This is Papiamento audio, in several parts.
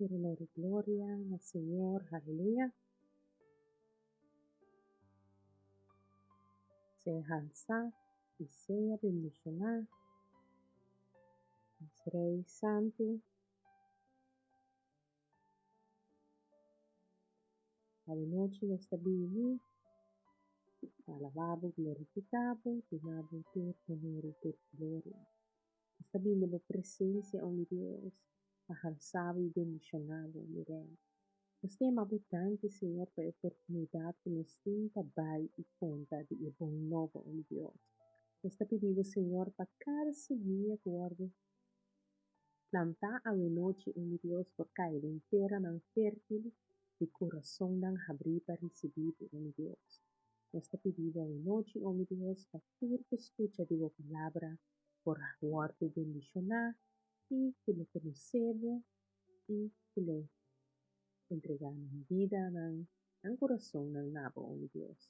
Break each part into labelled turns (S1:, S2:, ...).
S1: Tur honor i gloria na Señor. Haleluya. Sea halsá i sea bendishoná nos Rei Santu. Awenochi nos ta bini pa alabá bo, glorifiká bo, duna bo tur honor i tur gloria. Nos ta bini den bo presensia, o mi Dios, pa halsá bo i bendishoná bo, mi Rei. Nos ta yama bo danki, Señor, pa e oportunidat ku nos tin pa bai i konta di e bon nobo, o mi Dios. Nos ta pidi bo, Señor, pa kada semia ku wòrdu plantá awenochi, o mi Dios, por kai den teranan fértil di kurasonnan habrí pa risibí bo, o mi Dios. Nos ta pidi bo awenochi, o mi Dios, pa tur ku skucha di bo palabra por wòrdu bendishoná i ku lo konosé bo i ku lo entregá nan bidanan, nan kurasonnan na bo, o mi Dios.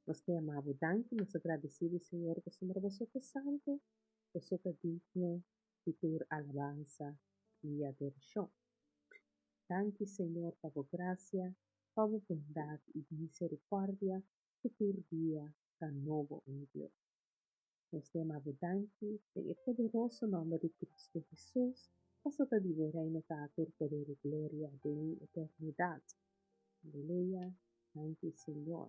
S1: Nos ta yama bo danki, nos ta gradisí bo, Señor, pasobra boso ta santu, boso ta digno di tur alabansa i adorashon. Danki, Señor, pa bo grasia, pa bo bondat i miserikòrdia ku tur dia ta nobo, o mi Dios. Nos ta yama bo danki den e poderoso nòmber di Kristu Hesus, paso ta di bo Reino ta tur poder i gloria den eternidat. Aleluya, danki Señor.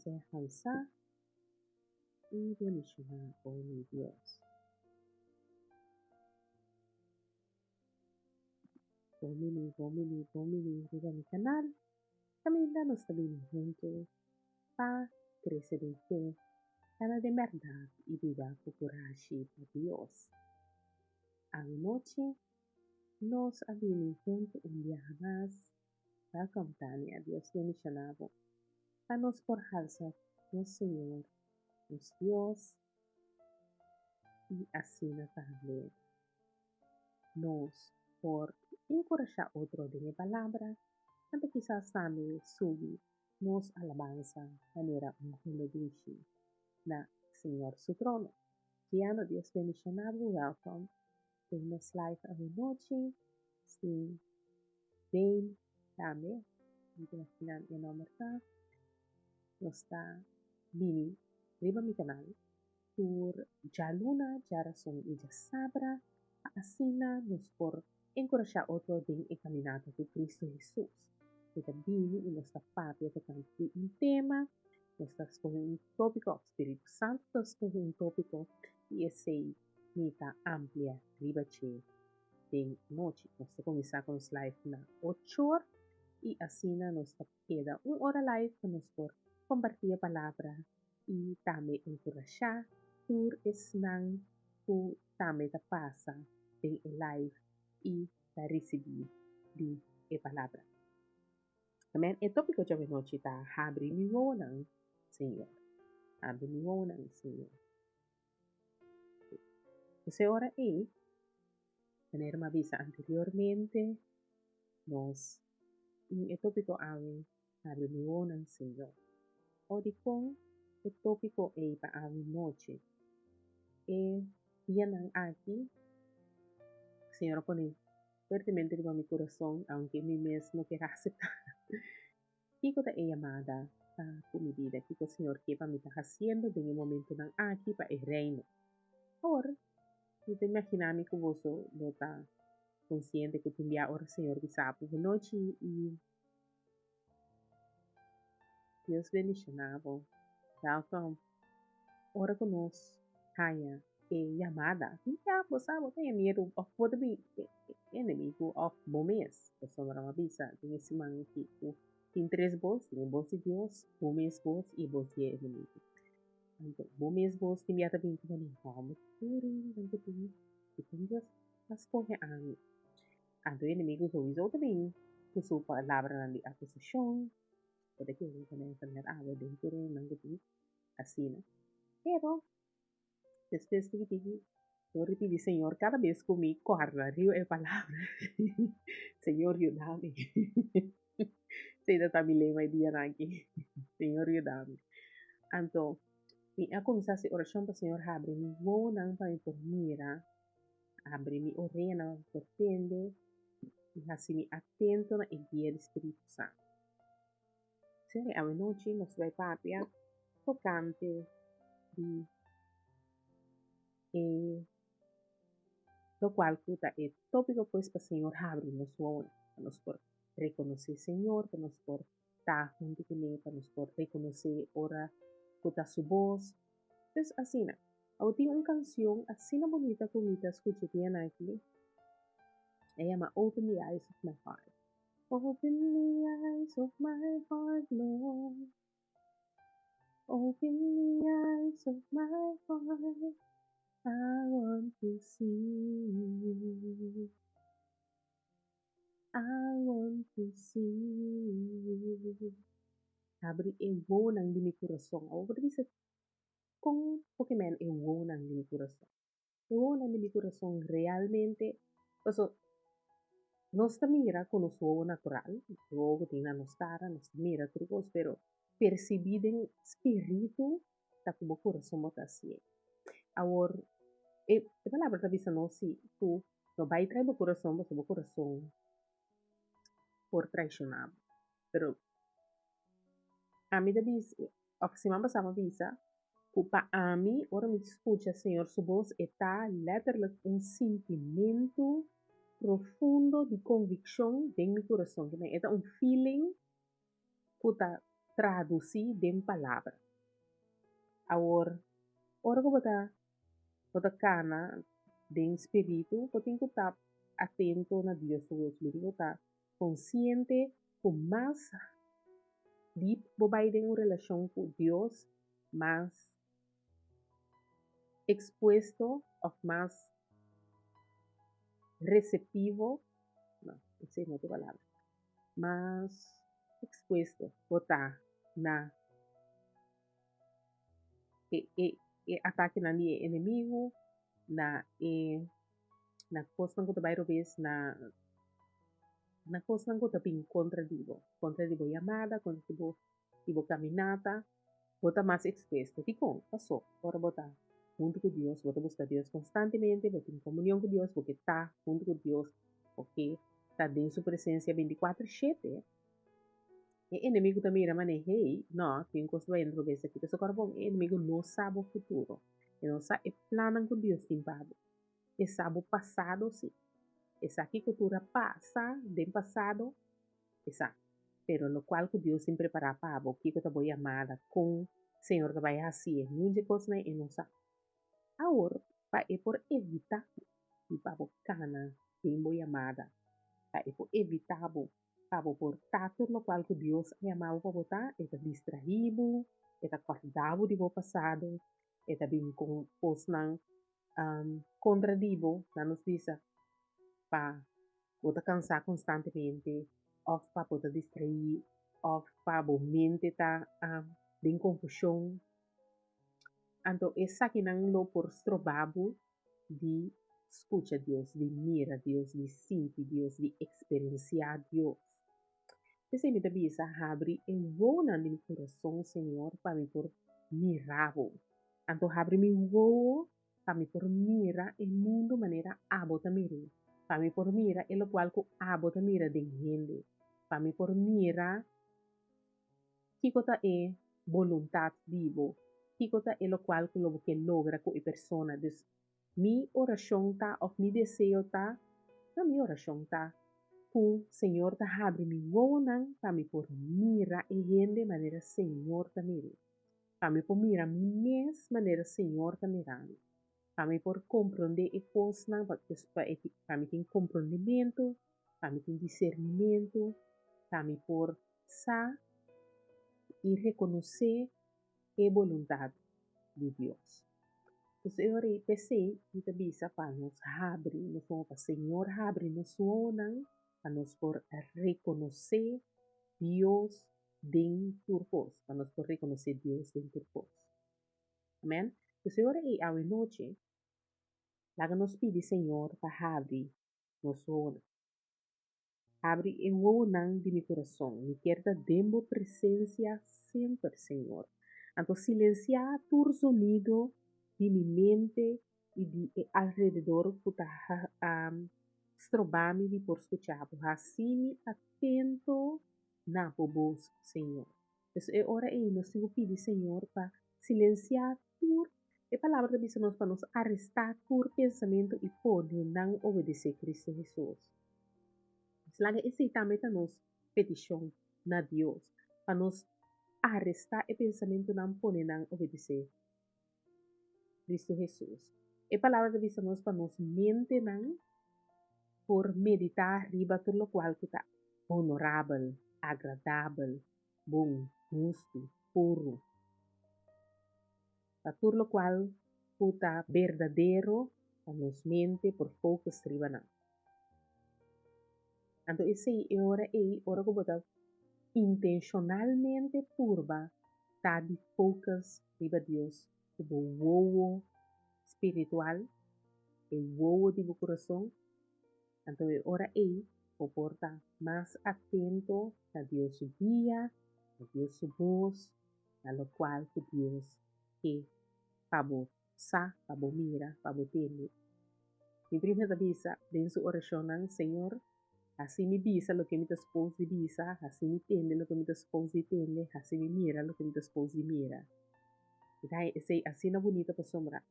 S1: Sea halsá i bendishoná, o mi Dios. Bon bini, bon bini, bon bini riba mi kanal. Kaminda nos ta bini huntu pa krese den fe, kana den bèrdat i biba ku kurashi pa Dios. Awenochi nos a bini huntu un biaha mas. Welkom Tania, Dios bendiciona bo. Pa nos por halsa nos Señor, nos Dios i asina tambe nos por enkurashá otro den e palabra, anto kisas tambe subi nos alabansa manera un hende dushi na Señor su trono. Giano, Dios bendiciona bo, welkom den nos live awenochi. Si Dane tambe, mi ta imagina e nomber ta, nos ta bini riba mi canal tur djaluna, djarason i djasabra pa asina nos por enkurashá otro den e kaminata ku Kristu Hesus. Mi ta bini i nos ta papia tokante di un tema, nos ta skohe un tópiko òf Spiritu Santu ta skohe un tópiko i esei mi ta amplia riba dje den anochi. Nos ta kuminsá ku nos live na ochor i asina nos ta keda un ora live pa nos por kompartí e palabra i tambe enkurashá tur esnan ku tambe ta pasa den e live i ta risibí di e palabra. Amen. E tópiko djawe nochi ta Habri mi wowonan, Señor. Habri mi wowonan, Señor. Pues e ora ei, manera mi a bisa anteriormente, nos tin e tópiko awe Habri mi wowonan, Señor. O dikon e tópiko ei pa awe nochi? E dianan aki Señor a pone fuertemente riba mi kurason, aunke mi mes no kier aseptá. Kiko ta e yamada pa ku mi bida? Kiko Señor ke pa mi ta hasiendo den e momentonan aki pa e Reino? Awor, mi ta imaginá mi ku boso lo ta konsiente ku tin bia ora Señor bisa bo bonochi i Dios bendishoná bo. Welkom. Ora ku nos haña e yamada, tin bia bo sa bo ta haña miedu òf bo ta bin e enemigu òf bo mes. Pasobra mi a bisa den e siman aki ku tin tres bos, tin e bos di Dios, bo mes bos i e bos di e enemigu. Anto bo mes bos tin bia ta bin ku bo ni hòmber kere nan ku tin dikon Dios a skohe ami. Anto e enemigu souiso ta bin ku su palabranan di akusashon, bo ta kere ku nan ta mira awe den tur nan ku tin asina. Pero despues di tiki bo ripiti Señor kada bes ku mi kòrda riba e palabra Señor yuda mi. Esei ta ta mi lema e dianan aki, Señor yuda mi. Anto mi a kuminsá hasi orashon pa Señor habri mi wowonan pa mi por mira. Habri mi oreanan pa por tende i hasi mi atento na e guia di Spiritu Santu. Señor, e awenochi nos bai papia tokante di e lokual ku ta e tópiko pues pa Señor habri nos wowonan, pa nos por rekonosé Señor, pa nos por ta huntu kuné, pa nos por rekonosé ora ku ta su bos. Pues asina. Awo tin un kansion asina bunita ku mi ta skucha dianan aki, e yama Open the Eyes of My Heart. Open the eyes of my heart, Lord. Open the eyes of my heart. I want to see you. I want to see you. Habri e wowonan di mi kurason. Awo bo ta bisa kon por ke men e wowonan di mi kurason? E wowonan di mi kurason realmente, paso nos ta mira ku nos wowo natural, e wowo ku tin na nos kara, nos ta mira tur kos, pero persibí den spiritu ta ku bo kurason bo ta hasié. Awor, e palabra ta bisa nos si ku no bai trae bo kurason pasobra bo kurason por traishoná bo. Pero ami ta bisa, òf siman pasá mi a bisa ku pa ami ora mi skucha Señor su bos e ta lèterlik un sintimentu profundo di konvikshon den mi kurason. E ta un feeling ku ta tradusí den palabra. Awor, ora ku bo ta bo ta kana den spiritu, bo tin ku ta atento na Dios su bos. Bo tin ku ta konsiente ku mas dip bo bai den un relashon ku Dios, mas ekspuesto òf mas reseptivo, no, esei no ta e palabra. mas ekspuesto bo ta na e e e atakenan di e enemigu, na e na kosnan ku ta bai robes, na na kosnan ku ta bin kontra di bo, kontra di bo yamada, kontra di bo di bo kaminata, bo ta mas ekspuesto. Dikon? Paso ora bo ta huntu ku Dios, bo ta buska Dios konstantemente, bo tin komunion ku Dios, bo ke ta huntu ku Dios, bo ke ta den su presensia bintikuater shete, e enemigu ta mira manera, hey, no, tin un kos ta bayendo robes aki. Pasobra ora bon, e enemigu no sa bo futuro, e no sa e plannan ku Dios tin pa bo. E sa bo pasado si. E sa kiko tur a pasa den pasado, e sa. Pero lokual ku Dios tin prepará pa bo, kiko ta bo yamada, kon Señor ta bai hasié, niun dje kosnan e no sa. Awor, pa e por evitá bo di pa bo kana den bo yamada, pa e por evitá bo pa bo por ta tur lokual ku Dios a yama bo pa bo ta, e ta distraí bo, e ta kòrda bo di bo pasado, e ta bin ku kosnan kontra di bo, nan nos bisa pa bo ta kansá konstantemente òf pa bo ta distraí òf pa bo mente ta den konfushon. Anto esakinan lo por stroba bo di skucha Dios, di mira Dios, di sinti Dios, di eksperensiá Dios. P'esei mi ta bisa, Habri e wowonan di mi kurason, Señor, pa mi por mira bo. Anto habri mi wowo pa mi por mira e mundu manera abo ta mir'é, pa mi por mira e lokual ku abo ta mira den hende, pa mi por mira kiko ta e boluntat di bo, kiko ta e lokual ku lo bo ke logra ku e persona. Dus, mi orashon ta òf mi deseo ta, no mi orashon ta, ku Señor ta habri mi wowonan pa mi por mira e hende manera Señor ta mir'é. Pa mi por mira mi mes manera Señor ta mira mi. Pa mi por komprondé e kosnan, pa pa mi tin komprondementu, pa mi tin disernimentu, pa mi por sa i rekonosé e boluntat di Dios. Entonces e ora ei p'esei mi ta bisa pa nos habri nos wowo, pa Señor habri nos wowonan pa nos por rekonosé Dios den tur kos, pa nos por rekonosé Dios den tur kos. Amen. Entonces e ora ei awe nochi laga nos pidi Señor pa habri nos wowonan. Habri e wowonan di mi kurason. Mi kier ta den bo presensia semper, Señor. Anto silensiá tur zonido di mi mente. i di e alrededor ku ta stroba mi di por skucha bo. Hasi mi atento na bo bos, Señor. Pues e ora ei nos tin ku pidi Señor pa silensiá tur E palabra ta bisa nos pa nos arestá tur pensamentu i pone nan obedesé Cristo Hesus. Pues laga esei tambe ta nos petishon na Dios, pa nos arestá e pensamentunan pone nan obedesé Cristo Hesus. E palabra ta bisa nos pa nos mentenan por meditá riba tur lokual ku ta honorabel, agradabel, bon, hustu, puru. Pa tur lokual ku ta berdadero pa nos mente por focus riba nan. Anto esei e ora ei ora ku bo ta intenshonalmente purba ta di focus riba Dios ku bo wowo spiritual, e wowo di bo kurason, anto e ora ei bo por ta mas atento na Dios su guia, na Dios su bos, na lokual ku Dios ke pa bo sa, pa bo mira, pa bo tende. Mi prima ta bisa den su orashonnan, Señor, hasi mi bisa loke mi ta spous di bisa, hasi mi tende loke mi ta spous di tende, hasi mi mira loke mi ta spous di mira. Mi ta haña esei asina bunita pasobra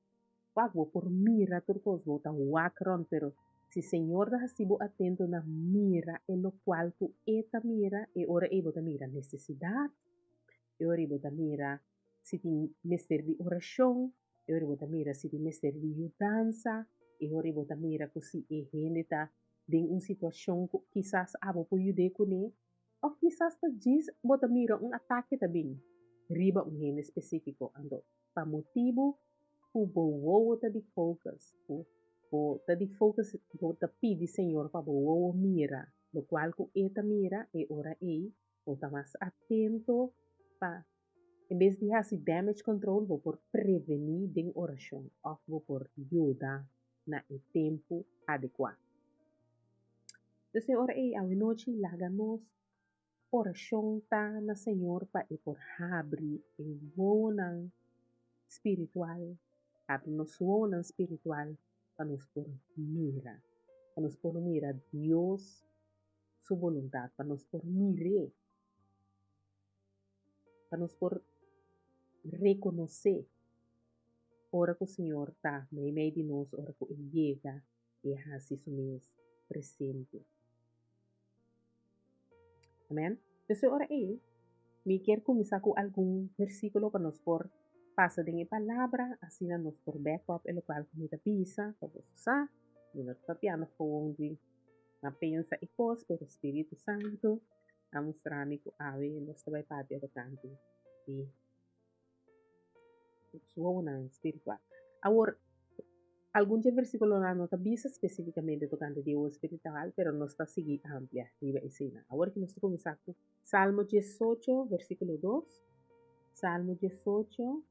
S1: wak bo por mira tur kos, bo ta wak rònt, pero si Señor ta hasi bo atento na mira e lokual ku E ta mira, e ora ei bo ta mira nesesidat, e ora ei bo ta mira si tin mester di orashon, e ora bo ta mira si tin mester di yudansa, e ora bo ta mira ku si e hende ta den un situashon ku kisas abo por yud'é kuné, òf kisas ta djis bo ta mira un atake ta bin riba un hende spesífiko. Anto, pa motibu ku bo wowo ta di focus, ku bo ta di focus, bo ta pidi Señor pa bo wowo mira lokual ku e ta mira, e ora ei bo ta mas atento pa En bes di hasi damage control bo por prevení den orashon òf bo por yuda na e tempu adekuá. Dus e ora ei awenochi laga nos orashon ta na Señor pa e por habri e wowonan spiritual, habri nos wowonan spiritual pa nos por mira, pa nos por mira Dios su boluntat, pa nos por mir'é. Pa nos por rekonosé ora ku Señor ta meimei di nos, ora ku E yega i E hasi Su mes presente. Amen. Pues e ora ei, mi kier kuminsá ku algun versíkulo pa nos por pasa den e palabra, asina nos por back up e lokual ku mi ta bisa, pa boso sa, mi no ta papiando gewoon di a pensa e kos, pero Spiritu Santu a mustra mi ku awe nos ta bai papia tokante di nos wowonan spiritual. Awor, algun dje versikulonan no ta bisa spesifikamente tokante di e wowo spiritual, pero nos ta sigui amplia riba eseinan. Awor ki nos ta kuminsá ku Salmo diesocho, versikulo dos. Salmo diesocho,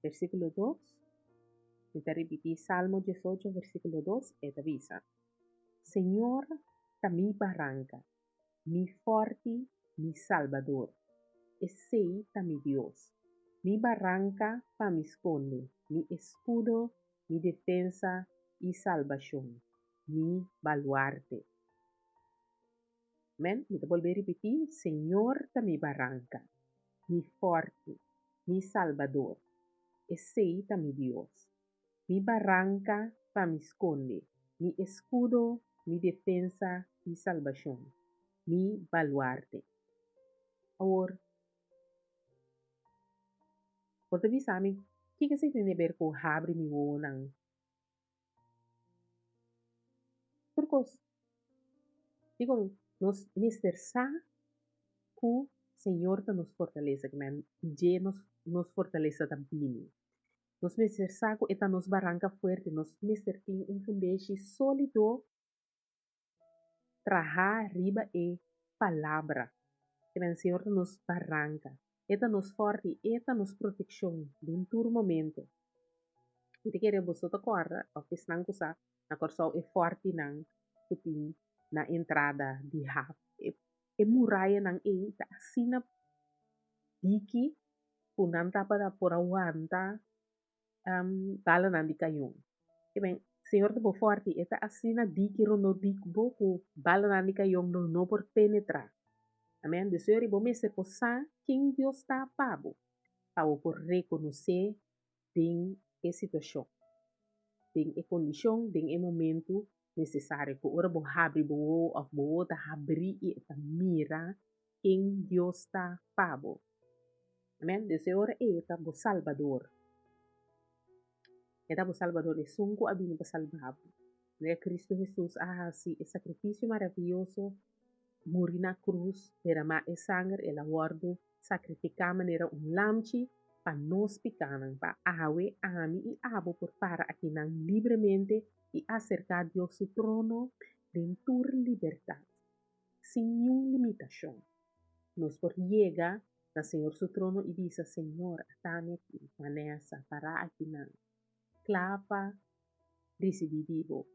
S1: versikulo dos. Mi ta ripití, Salmo diesocho, versikulo dos, e ta bisa. Señor ta mi baranka, mi fòrti, mi Salbador. Esei ta mi Dios, mi baranka pa mi skonde, mi eskudo, mi defensa i salbashon, mi baluarte. Amèn. Mi ta bolbe ripití, Señor ta mi baranka, mi fòrti, mi Salbador. Esei ta mi Dios, Mi baranka pa mi skonde, mi eskudo, mi defensa i salbashon, mi baluarte. Awor, bo ta bisa mi, Kiko esei tin di ber ku habri mi wowonan? Tur kos. Dikon nos mester sa ku Señor ta nos fortalesa, ku dje nos fortalesa ta bini. Nos mester sa ku e ta nos baranka fuerte, nos mester tin un fundeshi sólido trahá riba e Palabra. Kinan Señor ta nos baranka, E ta nos fòrti, E ta nos protekshon den tur momento. Mi ta kere boso ta kòrda òf esnan ku sa na Kòrsou e fòrtinan ku tin na entrada di haf. E murayanan ei ta asina diki ku nan tabata por a wanta. Balanan di kayon. Ke men, Señor ta bo fòrti, e ta asina diki rondó di bo ku balanan di kayon lo no por penetrá. Amèn. Dus ori bo mester por sa ken Dios ta pa bo, pa bo por rekonosé den e situashon, den e kondishon, den e momentu nesesario ku ora bo habri bo wowo òf bo wowo ta habrí i e ta mira ken Dios ta pa bo. Amèn. Dus e ora ei e ta bo Salbador. E ta bo Salbador, esun ku a bini pa salba bo. Manera Kristu Hesus a hasi e sakrifisio maravioso, muri na krus, deramá e sanger, el a wòrdu sakrifiká manera un lamchi pa nos pikánan, pa awe ami i abo por para akinan libremente i aserká Dios su trono den tur libertat, sin niun limitashon. Nos por yega na Señor su trono i bisa, Señor, atami aki, Vanessa, pará akinan, kla pa risibí di bo.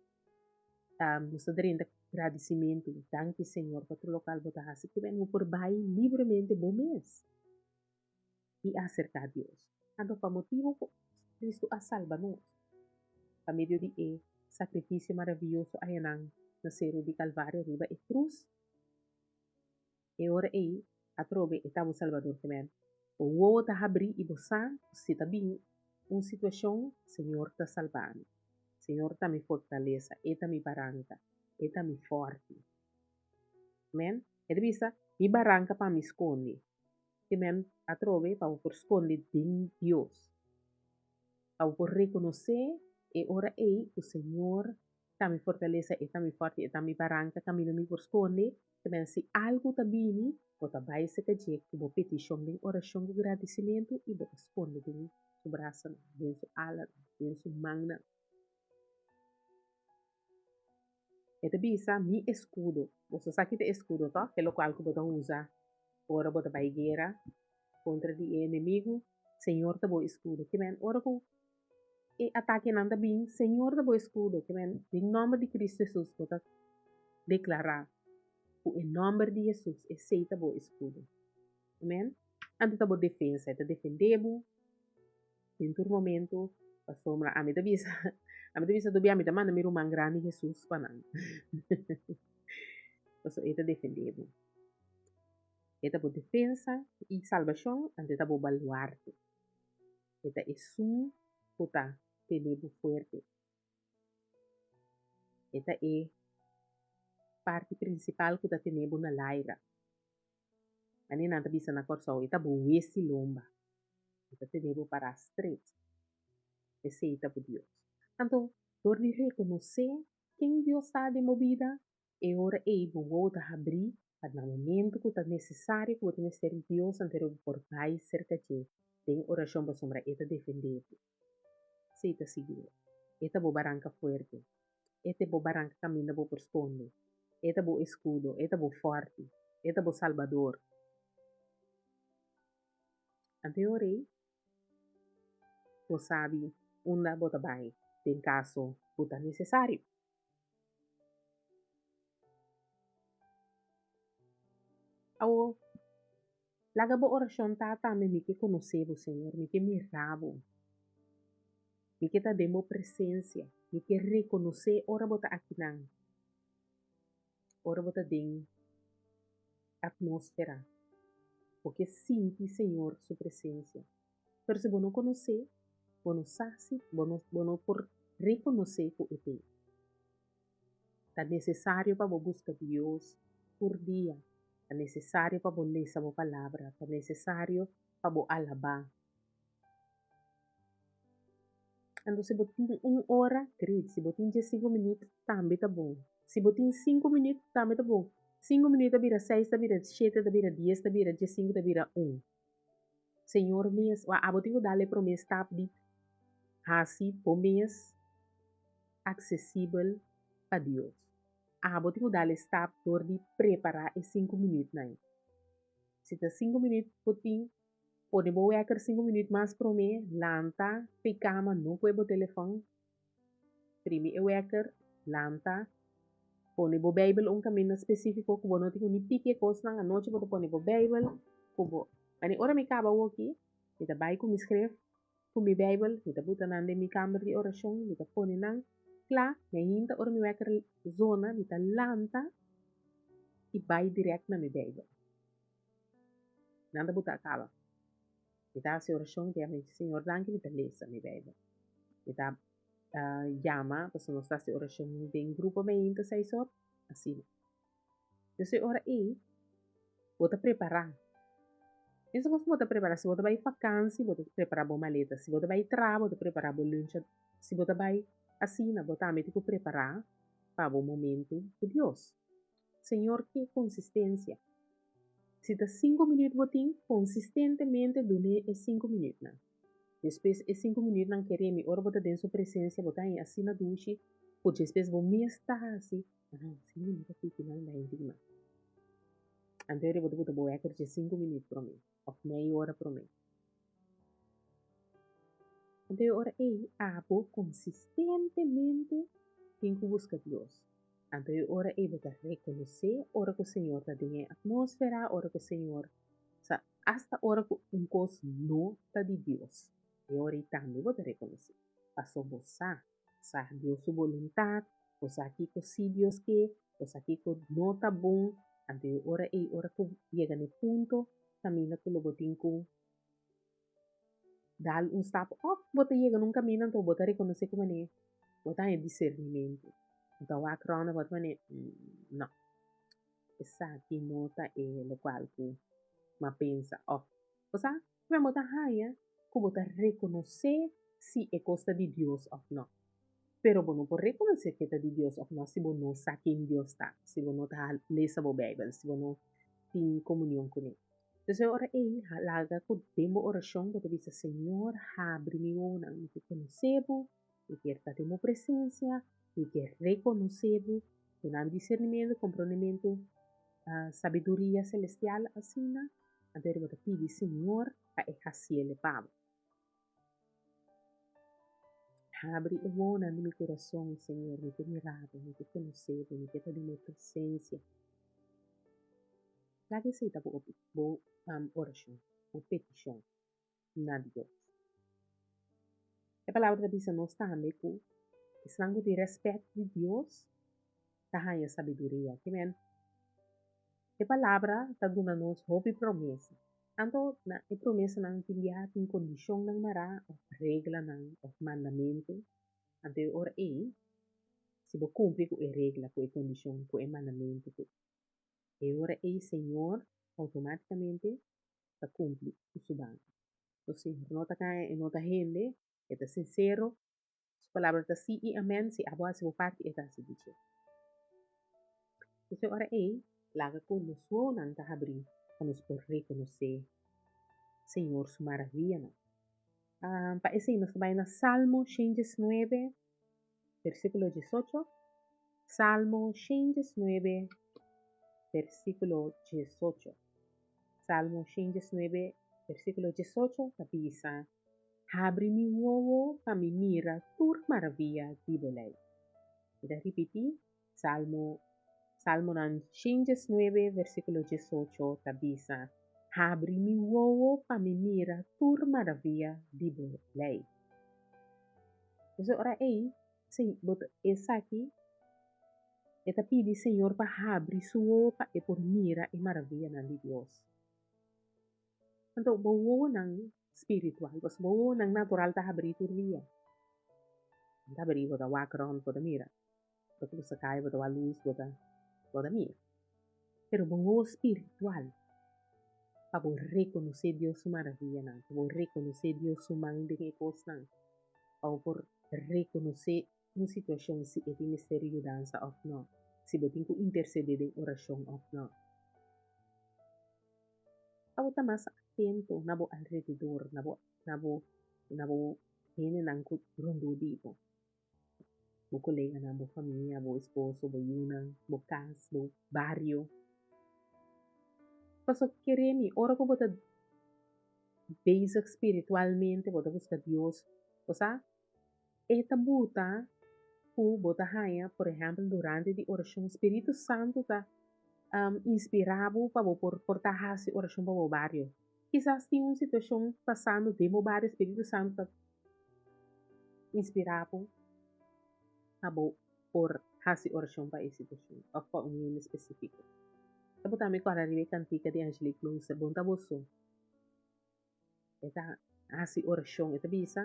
S1: Nos ta drenta gradisimentu, Danki, Señor, pa tur lokal bo ta hasi. Kiben bo por bai libremente bo mes i aserká Dios. Anto pa motibu ku Kristu a salba nos pa medio di e sakrifisio maravioso ayanan na seru di Kalvario riba e krus, E ora ei, atrobe e ta bo Salbador te men. Bo wowo ta habrí i bo sa ku si ta bin un situashon, Señor ta salba mi. Señor ta mi fortalesa, E ta mi baranka, E ta mi fòrti. Amen. E ta bisa, Mi baranka pa mi skonde. Te men, atrobe pa bo por skonde den Dios. Pa bo por rekonosé e ora ei ku Señor ta mi fortalesa, e ta mi fòrti, e ta mi baranka, kaminda mi por skonde. Te men si algu ta bini, bo ta bai serka dje ku bo petishon den orashon ku gradisimentu i bo ta skonde den su brasanan, den su alanan, den su mannan. E ta bisa, Mi eskudo. Boso sa ki ta eskudo, tòg? E lokual ku bo ta usa ora bo ta bai guera kontra di e enemigu. Señor ta bo eskudo. Ke men ora ku e atakenan ta bin, Señor ta bo eskudo. Ke men den nòmber di Kristu Hesus bo ta deklará ku e nòmber di Hesus esei ta bo eskudo. Amen. Anto ta bo defensa, e ta defendé bo den tur momento, pasobra ami ta bisa, ami ta bisa tur bia ami ta manda mi ruman grandi Hesus pa nan. Pasobra e ta defendé bo. E ta bo defensa i salbashon, anto e ta bo baluarte. E ta esun ku ta tene bo fuerte. E ta e parti prinsipal ku ta tene bo na laira. Mane nan ta bisa na Kòrsou, e ta bo wesi lomba. E ta tene bo pará stret. Esei ta bo Dios. Anto, dor di rekonosé ken Dios ta den bo bida, e ora ei bo wowo ta habrí pa na momentu ku ta nesesario ku bo ta mester di Dios, anto bo por bai serka dje den orashon pasobra e ta defendé bo. Esei ta sigur. E ta bo baranka fuerte. E ta bo baranka kaminda bo por skonde. E ta bo eskudo. E ta bo fòrti. E ta bo salbador. Anto e ora ei, bo sabi unda bo ta bai den kaso ku ta nesesario. Awor, laga bo orashon ta tambe, Mi ke konosé bo, Señor. Mi ke mira bo. Mi ke ta den bo presensia. Mi ke rekonosé ora bo ta akinan, ora bo ta den atmósfera. Bo ke sinti Señor su presensia. Pero si bo no konosé, bo no sa si, bo no, bo no por rekonosé ku e t'ei. Ta nesesario pa bo buska Dios tur dia. Ta nesesario pa bo lesa bo Palabra. Ta nesesario pa bo alabá. Anto si bo tin un ora, great. Si bo tin diesinku minüt, tambe ta bon. Si bo tin sinku minüt, tambe ta bon. Sinku minüt ta bira seis, ta bira shete, ta bira dies, ta bira diesinku, ta bira un. Señor mes, wak abo tin ku dal e promé stap di hasi bo mes aksesibel pa Dios. Abo tin ku dal e stap dor di prepará e sinku minütnan. Si ta sinku minüt bo tin, pone bo wèker sinku minüt mas promé, lanta p'e kama, no kue bo telefòn, primi e wèker, lanta, pone bo Beibel un kaminda spesífiko ku bo no tin ku ni piki e kosnan, anochi bo ta pone bo Beibel ku bo. Mane ora mi kaba awoki, mi ta bai ku mi skref. Ku mi Beibel, mi ta buta nan den mi kamber di orashon, mi ta pone nan kla, mi a hinta ora mi wèker zona, mi ta lanta i bai dirèkt na mi Beibel. Nan ta buta a kaba. Mi ta hasi orashon, mi ta yama Señor danki, mi ta lesa mi Beibel. Mi ta yama, pasobra nos ta hasi orashon den grupo mi a hinta seis or, asina. Entonces e ora ei bo ta prepará. Pensa kon bo ta prepará. Si bo ta bai fakansi bo ta prepará bo maleta. Si bo ta bai traha bo ta prepará bo lunch. Si bo ta bai asina bo tambe tin ku prepará pa bo momentu ku Dios. Señor ke konsistensia. Si ta sinku minüt bo tin, konsistentemente dun'é e sinku minütnan. Despues e sinku minütnan kere mi ora bo ta den su presensia bo ta haña asina dushi ku despues bo mes ta hasi Aha, si mi ta piki nan da hende mas. Anto eri bo ta buta bo wekker dje sinku minüt promé òf mei ora promé. Anto e ora ei abo konsistentemente tin ku buska Dios. Anto e ora ei bo ta rekonosé ora ku Señor ta den e atmósfera, ora ku Señor sa asta ora ku un kos no ta di Dios. E ora ei tambe bo ta rekonosé, pasobra bo sa Sa Dios su boluntat, bo sa kiko sí Dios ke, bo sa kiko no ta bon, anto e ora ei ora ku yega na e punto kaminda ku lo bo tin ku dal un stap òf bo ta yega na un kaminda anto bo ta rekonosé ku manera bo ta haña disernimentu, bo ta wak rònt bo ta manera no, esaki no ta e lokual ku mi a pensa òf bo sa. Pero bo ta haña ku bo ta rekonosé si e kos ta di Dios òf nò. Pero bo no por rekonosé ke ta di Dios òf nò si bo no sa ken Dios ta, si bo no ta lesa bo Beibel, si bo no tin komunion kuné. Entonces e ora ei, laga ku den bo orashon bo ta bisa, Señor, habri mi wowonan, mi ke konosé bo, mi kier ta den bo presensia, mi kier rekonosé bo, duna mi disernimentu, komprondementu, sabiduria selestial asina. Anto bo ta pidi Señor pa e hasiel e pa bo. Habri e wowonan di mi kurason, Señor, mi ke mira bo, mi ke konosé bo, mi ke ta den bo presensia. Laga esei ta bo bo orashon, bo petishon na Dios. E palabra ta bisa nos tambe ku esnan ku tin rèspèt di Dios ta haña sabiduria. Ke men? E palabra ta duna nos hopi promesa. Anto na e promesanan tin biaha tin kondishonnan mará òf reglanan òf mandamentu. Anto e ora ei, si bo kumpli ku e regla, ku e kondishon, ku e mandamentu, ku e ora ei Señor outomátikamente ta kumpli ku su banda. So Señor no ta kaña, e no ta hende, e ta sinsero, su palabra ta sí i amèn, si abo hasi bo parti, e ta hasi di dje. Entonces e ora ei, laga ku nos wowonan ta habrí pa nos por rekonosé Señor su maravianan. Pa esei nos ta bai na Salmo shen diesnuebe, versíkulo diesocho. Salmo shen diesnuebe, versíkulo diesocho. Salmo shen diesnuebe, versíkulo diesocho ta bisa, Habri mi wowo pa mi mira tur maravia di bo lei. Mi ta ripití, Salmo, Salmonan shen diesnuebe, versíkulo diesocho ta bisa, Habri mi wowo pa mi mira tur maravia di bo lei. Entonces ora ei, si bo ta esaki, e ta pidi Señor pa habri su wowo pa e por mira e maravianan di Dios. Anto bo wowonan spiritual, pasobra bo wowonan natural ta habrí tur dia. Nan ta habrí, bo ta wak rònt, bo ta mira. Bo ta krusa kaya, bo ta wak lus, bo ta, bo ta mira. Pero bo wowo spiritual, pa bo rekonosé Dios su maravianan, pa bo rekonosé Dios su man den e kosnan, pa bo por rekonosé un situashon si e tin mester yudansa òf nò, si bo tin ku intersedé den orashon òf nò. Pa bo ta mas atento na bo alrededor, na bo na bo na bo hendenan ku rondó di bo, bo koleganan, bo famia, bo esposo, bo yunan, bo kas, bo bario. Pasobra kere mi, ora ku bo ta bezig spiritualmente, bo ta buska Dios, bo sa, e ta buta ku bo ta haña, por ehèmpel, durante di orashon, Spiritu Santu ta inspirá bo pa bo por por ta hasi orashon pa bo bario. Kisas tin un situashon pasando den bo bario, Spiritu Santu ta inspirá bo pa bo por hasi orashon pa e situashon òf pa un hende spesífiko. Ta bo tambe kòrda riba e kantika di Angelique Klooster, Bon ta bo so. E ta hasi orashon, e ta bisa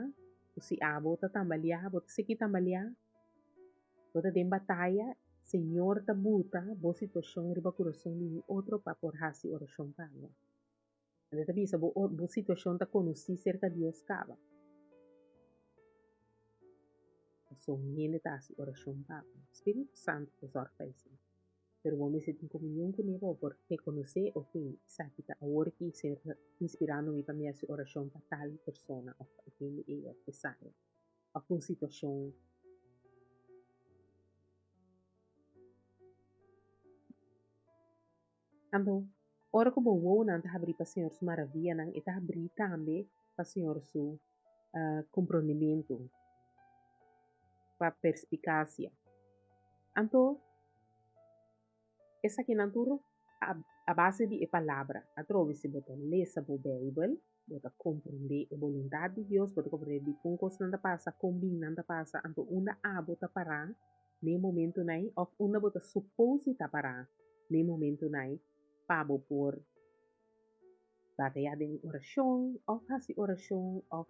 S1: ku si abo ta tambaliá, bo ta sigui tambaliá, bo ta den bataya, Señor ta buta bo situashon riba kurason di un otro pa por hasi orashon pa bo. E ta bisa bo bo situashon ta konosí serka Dios kaba. Pasobra un hende ta hasi orashon pa bo. Spiritu Santu ta zòrg pa esei. Pero bo mester tin komunion kuné pa bo por rekonosé, ok, esaki ta awor ki Señor ta inspirando mi pa mi hasi orashon pa tal persona òf pa e hende ei òf esaya òf un situashon. Anto, ora ku bo wowonan ta habrí pa Señor su maravianan, e ta habrí tambe pa Señor su komprondementu, pa perspikasia. Anto, esakinan tur a base di e Palabra. Atrobe si bo ta lesa bo Beibel, bo ta komprondé e boluntat di Dios, bo ta komprondé dikon kosnan ta pasa, kon bin nan ta pasa, anto unda abo ta pará n'e momentunan ei òf unda bo ta supos di ta pará n'e momentunan ei pa bo por batayá den orashon òf hasi orashon òf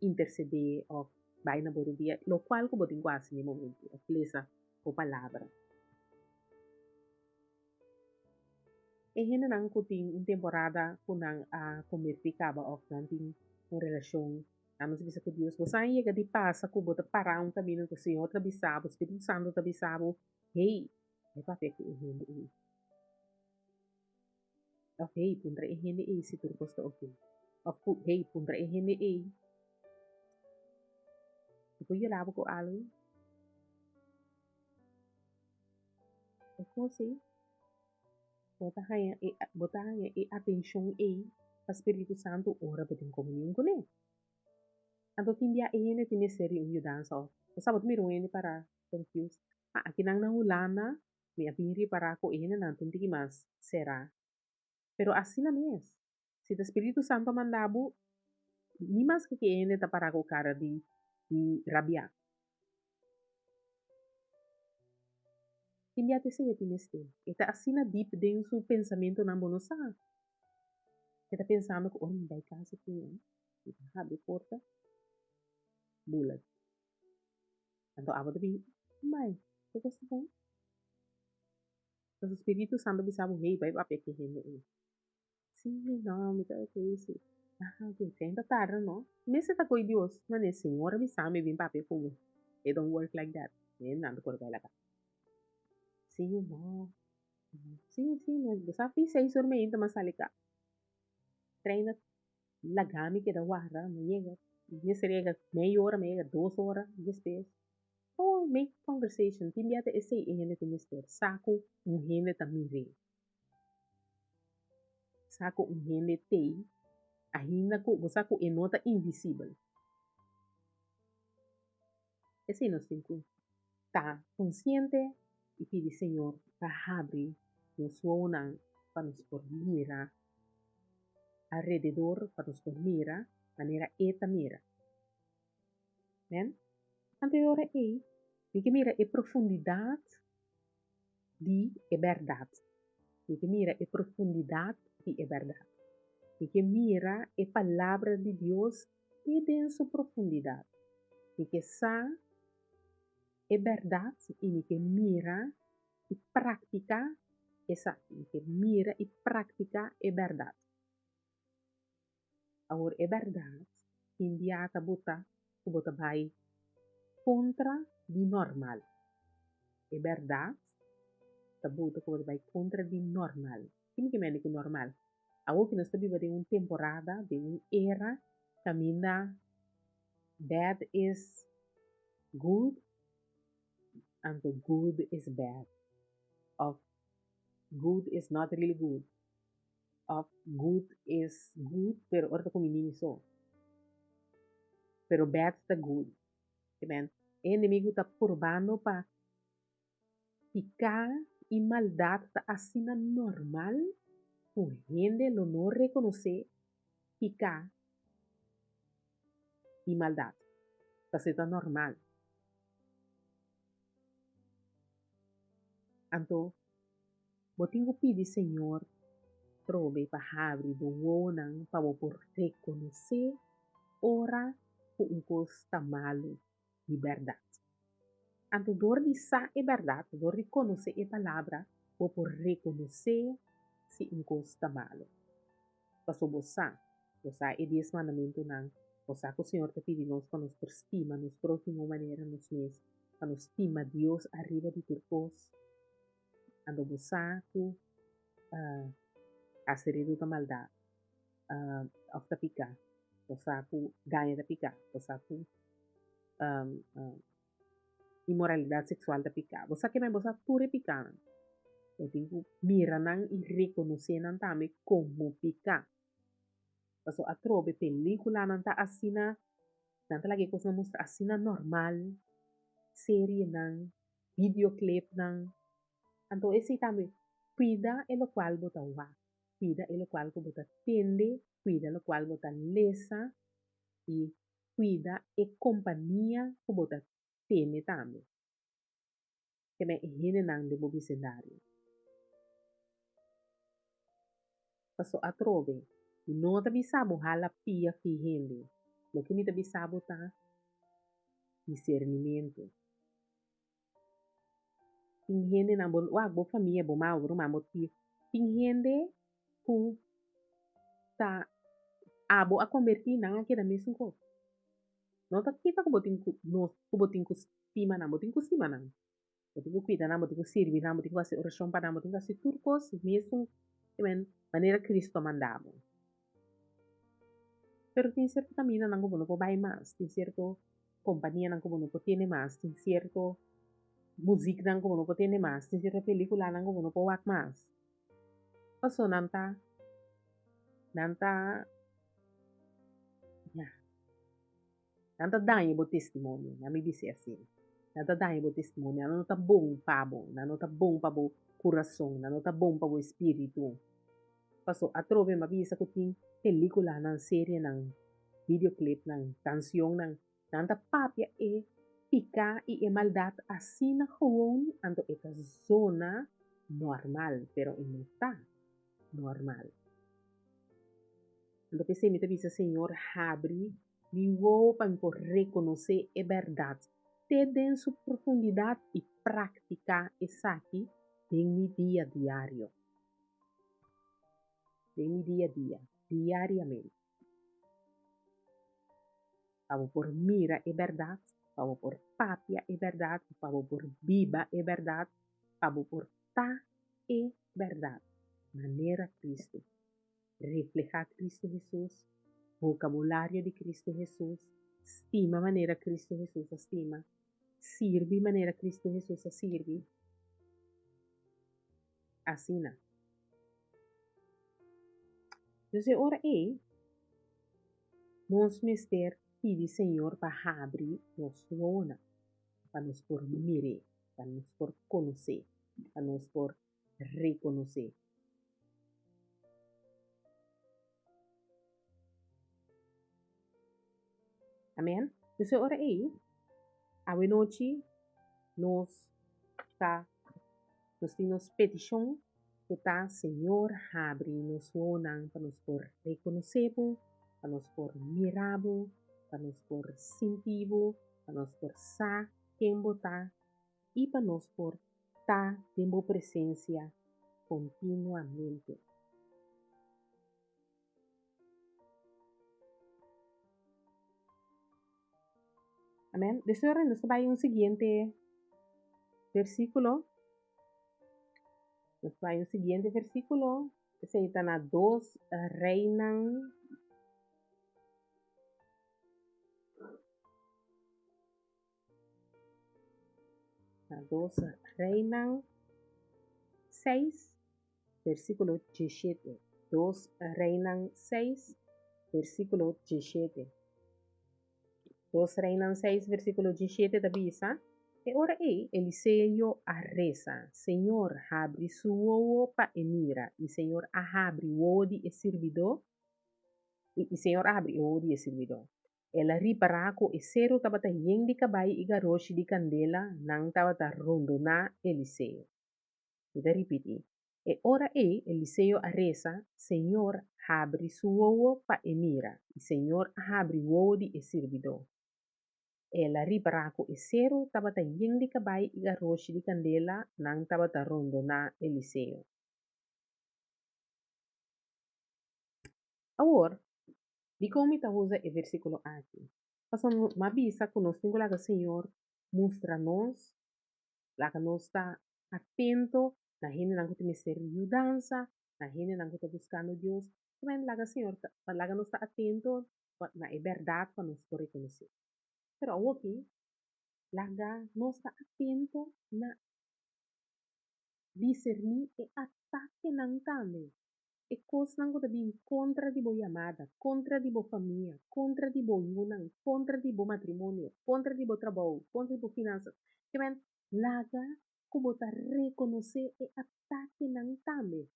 S1: intersedé òf bai na bo rudia, lokual ku bo tin ku hasi n'e momentu òf lesa bo palabra. E hendenan ku tin un temporada ku nan a kombertí kaba òf nan tin un relashon Nan nos bisa ku Dios, Bo sa yega di pasa ku bo ta pará un kaminda ku Señor ta bisa bo, Spiritu Santu ta bisa bo, Hey, bai papia ku e hende ei. Òf, Hey, puntra e hende ei si tur kos ta oké. Òf, Hey, puntra e hende ei si por yuda bo ku algu. E kos ei, bo ta haña e, bo ta haña e atenshon ei pa Spiritu Santu ora bo tin komunion kuné. Anto tin bia e hende tin mester di un yudansa òf bo sa bo ta mira un hende pará confused. Ah, akinan na Hulanda mi a bin ripará ku e hendenan ta un tiki mas será. Pero asina mes, si ta Spiritu Santu a manda bo, ni maske ku e hende ta pará ku kara di di rabiá. Tin bia t'esei e tin mester. E ta asina dip den su pensamentonan bo no sa. E ta pensando ku ora mi bai kas aki mi ta habri porta, bula. Anto abo ta bin, Mai, ke kos ta bon? Pasobra Spiritu Santu bisa bo, Hey, bai papia ku e hende ei. Sí, no, mi ta ok, sí. Ah, ok, tren ta tarda, no? Mester ta koe Dios, mane Señor a bisa mi bin papia ku bo. It don't work like that. Mi nan ta kore bai laga. Sí, no. Sí, sí, mi bo sa fi seis or meinta mi a sali ka. Trein ta laga mi keda warda, mi yega, mester yega mei ora, mi yega dos ora despues. Oh, make conversation, tin bia ta esei e hende tin mester, sa ku un hende ta mir'é. Sa ku un hende t'ei, ainda ku bo sa ku e no ta invisibel. Esei nos tin ku ta konsiente i pidi Señor pa habri nos wowonan pa nos por mira alrededor, pa nos por mira manera E ta mira. Amen. Anto e ora ei mi ke mira e profundidat di e bèrdat. Mi ke mira e profundidat di e bèrdat. Mi ke mira e Palabra di Dios te den su profundidat. Mi ke sa e bèrdat i mi ke mira i praktiká esaki. Mi ke mira i praktiká e bèrdat. Awor e bèrdat tin bia ta bota ku bo ta bai kontra di normal. E bèrdat ta bota ku bo ta bai kontra di normal. Kiko mi mende ku normal? Awor ku nos ta biba den un temporada, den un era kaminda bad is good anto good is bad òf good is not really good. Of good is good pero ora ta ku mi nini so. Pero bad ta good. Amen. E enemigu ta purbando pa piká i maldat ta asina normal ku hende lo no rekonosé. piká i maldat. Pasobra e ta normal. Anto bo tin ku pidi Señor trobe pa habri bo wowonan pa bo por rekonosé ora ku un kos ta malu di bèrdat. Anto dor di sa e bèrdat, dor di konosé e Palabra, bo por rekonosé si un kos ta malu. Pasobra bo sa, bo sa e Dies Mandamentunan, bo sa ku Señor ta pidi nos pa nos por stima nos próhimo manera nos mes, pa nos stima Dios ariba di tur kos. Anto bo sa ku hasi ridu ta maldat òf ta piká, bo sa ku gaña ta piká, bo sa ku inmoralidat seksual ta piká. Bo sa kimen bo sa tur e pikánan. Bo tin ku mira nan i rekonosé nan tambe komo piká. Pasobra atrobe pelíkulanan ta asina, nan ta laga e kosnan mustra asina normal, serienan, videoclipnan. Anto esei tambe, kuida e lokual bo ta wak, kuida e lokual ku bo ta tende, kuida lokual bo ta lesa i kuida e kompania ku bo ta tene tambe. Keme e hendenan den bo bisendario. Paso atrobe, mi no ta bisa bo hala pia fi hende. Loke mi ta bisa bo ta disernimentu. Tin hendenan bo, wak, bo famia, bo mama, bo ruman, bo tio, tin hende ku ta abo a kombertí nan a keda mesun kos. No ta kita ku bo tin ku nos ku bo tin ku stima nan, bo tin ku stima nan. Bo tin ku kuida nan, bo tin ku sirbi nan, bo tin ku hasi orashon pa nan, bo tin ku hasi tur kos mesun manera Kristu a manda bo. Pero tin sierto kamindanan ku bo no por bai mas, tin sierto kompanianan ku bo no por tene mas, tin sierto muziknan ku bo no por tene mas, tin sierto pelikulanan ku bo no por wak mas. Paso nan ta, nan ta, ya, nan ta daña bo testimonio, nan mi bis'é asina. Nan ta daña bo testimonio, nan no ta bon pa bo, nan no ta bon pa bo kurason, nan no ta bon pa bo espiritu. Paso atrobe m'a bisa ku tin pelikulanan, serienan, videoclipnan, kansionnan, nan ta papia e piká i e maldat asina gewoon, anto e ta zona normal, pero e no ta normal. Anto p'esei mi ta bisa, Señor, habri mi wowo pa mi por rekonosé e bèrdat te den su profundidat i praktiká esaki den mi dia diario. Den mi dia dia, diariamente. Pa bo por mira e bèrdat, pa bo por papia e bèrdat, pa bo por biba e bèrdat, pa bo por ta e bèrdat, manera Cristo. Reflehá Cristo Hesus, vokabulario di Cristo Hesus, stima manera Cristo Hesus a stima, sirbi manera Cristo Hesus a sirbi. Asina. Dus e ora ei, nos mester pidi Señor pa habri nos wowonan, pa nos por mir'é, pa nos por konos'é, pa nos por rekonos'é. Amen. Dus e ora ei, awenochi nos ta nos tin nos petishon ku ta Señor habri nos wowonan pa nos por rekonosé bo, pa nos por mira bo, pa nos por sinti bo, pa nos por sa ken bo ta i pa nos por ta den bo presensia kontinuamente. Amen. Despues ora nos ta bai un siguiente versículo. Nos ta bai un siguiente versículo. Esei ta na 2 Reinan. Na 2 Reinan 6, versíkulo diesshete. Dos Reinan seis, versíkulo diesshete. Dos Reinan seis, versíkulo diesshete ta bisa, E ora ei Eliseo a resa, Señor, habri su wowo pa e mira. I Señor a habri wowo di e sirbidó. I Señor a habri e wowo di e sirbidó. El a ripará ku e seru tabata yen di kabai i garoshi di kandela, nan tabata rondoná Eliseo. Mi ta ripití, E ora ei Eliseo a resa, Señor, habri su wowo pa e mira. I Señor a habri wowo di e sirbidó. El a ripará ku e seru tabata yen di kabai i garoshi di kandela, nan tabata rondoná Eliseo. Awor, dikon mi ta usa e versíkulo aki? Pasobra mi a bisa ku nos tin ku laga Señor mustra nos, laga nos ta atento na hendenan ku tin mester yudansa, na hendenan ku ta buskando Dios. Laga Señor ta, laga nos ta atento na e bèrdat pa nos por rekonosé. Pero awoki, laga nos ta atento na diserní e atakenan tambe. E kosnan ku ta bin kontra di bo yamada, kontra di bo famia, kontra di bo yunan, kontra di bo matrimonio, kontra di bo trabou, kontra di bo finansas. Ke men, laga ku bo ta rekonosé e atakenan tambe.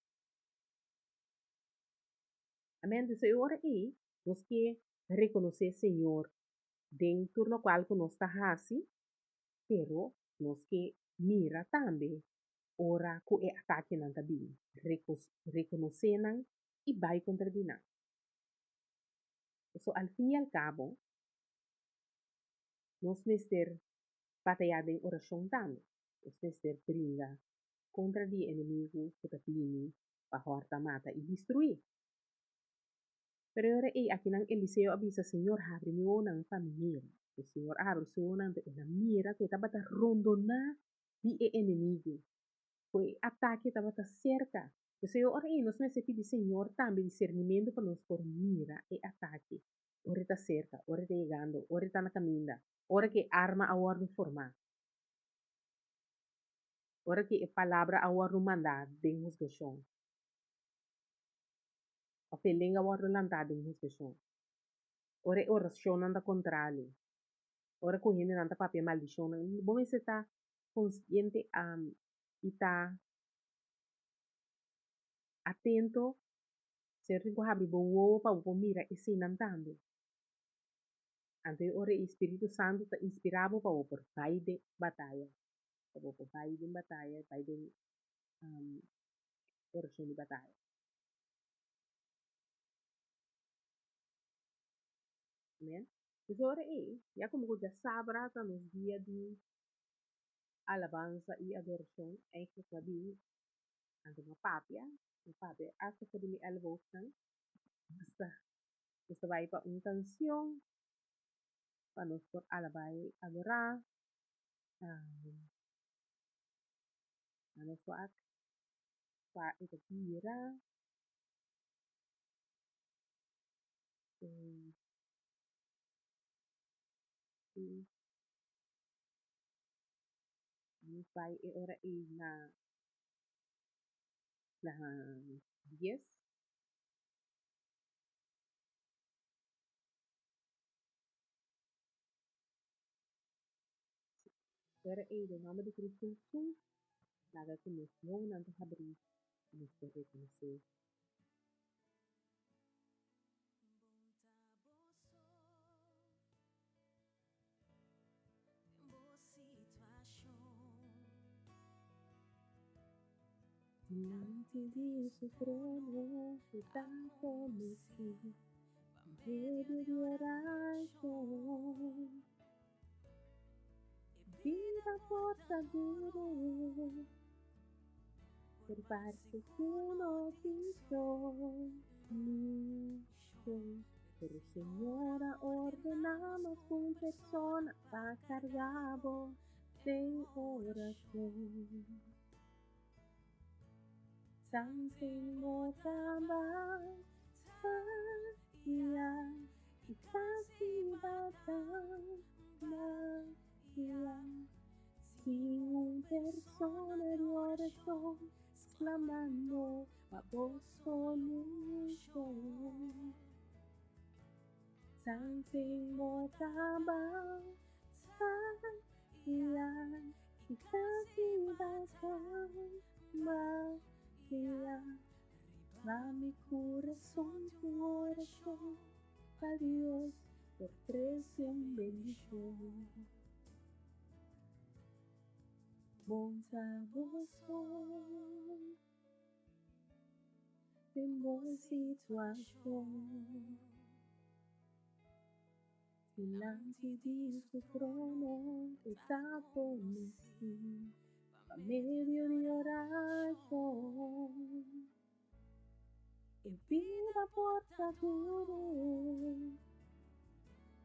S1: Amen. Dus e ora ei nos ke rekonosé Señor den tur lokual ku nos ta hasi, pero nos ke mira tambe ora ku e atakenan ta bini, rekonosé nan i bai kontra di nan. Pasobra al fin i al kabo nos mester batayá den orashon tambe. Nos mester bringa kontra di e enemigu ku ta bini pa hòrta, mata i destruí. Pero e ora ei akinan Eliseo a bisa, Señor, habri mi wowonan pa mi mira. E Señor a habri su wowonan, anto el a mira ku e tabata rondoná di e enemigu, ku e atake tabata serka. P'esei e ora ei nos mester pidi Señor tambe disernimentu pa nos por mira e atake ora e ta serka, ora e ta yegando, ora e ta na kaminda, ora ku e arma a wòrdu formá, ora ku e palabra a wòrdu mandá den husgashon, òf e lenga a wòrdu lantá den husgashon, ora e orashonnan ta kontrali, ora ku hendenan ta papia maldishonnan. Bo mester ta konsiente i ta atento. Señor tin ku habri bo wowo pa bo por mira eseinan tambe. Anto e ora ei Spiritu Santu ta inspirá bo pa bo por bai den bataya, pa bo por bai den bataya, bai den orashon di bataya. Amen. Pues ora ei, ya komo ku djasabra ta nos dia di alabansa i adorashon, eigenlijk mi a bin anto mi a papia, mi a papia asta for di mi elleboognan, hasta nos ta bai pa un kansion pa nos por alabá i adorá. Nos wak kua e ta bira. Nos bai e ora ei na na dies. Ora ei den nòmber di Cristo Hesus, laga ku nos wowonan ta habrí i nos por rekonosé. Dilanti di su trono e ta konosí pa medio di orashon. Bida por ta duru, por parse ku no tin solushon. Pero Señor a ordená mas ku un persona pa karga bo den orashon. Tanten bo ta bataya i kasi bataya sin un persona di orashon sklamando pa bo solushon. Tanten bo ta bataya i kasi bataya pa mi kurason ku orason. orashon pa Dios por trese un bendishon. Bon ta bo so den bo situashon. Dilanti di su trono e ta konosí pa medio di orashon. E bida por ta duru,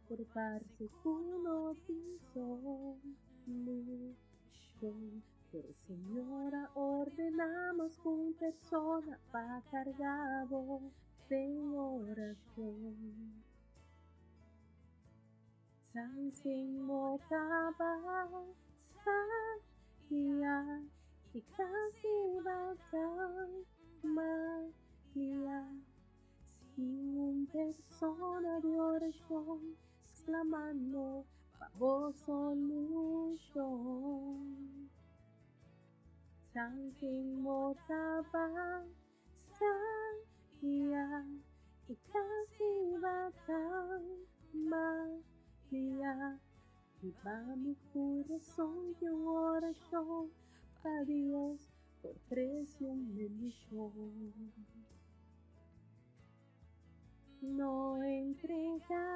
S1: por parse ku no tin solushon, pero Señor a ordená mas ku un persona pa karga bo den orashon. Tanten bo tabata guia i kasi bata malia. Tin un persona di orashon sklamando pa bo solushon. Tanten bo tabata guia i kasi bata malia. Riba mi kurason tin un orashon pa Dios por trese un bendishon. No entregá,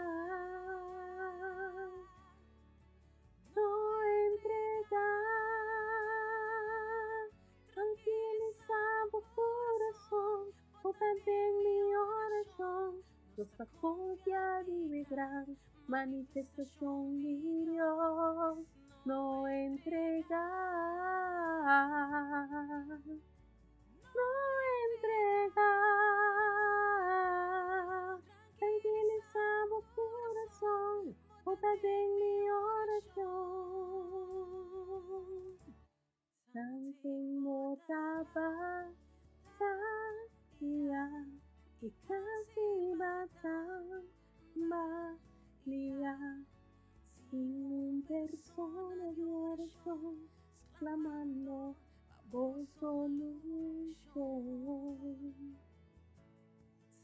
S1: no entregá. Trankilisá bo kurason, bo ta den mi orashon. Nos ta konfia di e gran manifestashon di Dios. No entregá, no entregá. Trankilisá bo kurason, bo ta den mi orashon. Tanten bo tabata guia i kasi bata balia. Tin un persona di orashon sklamando pa bo solushon.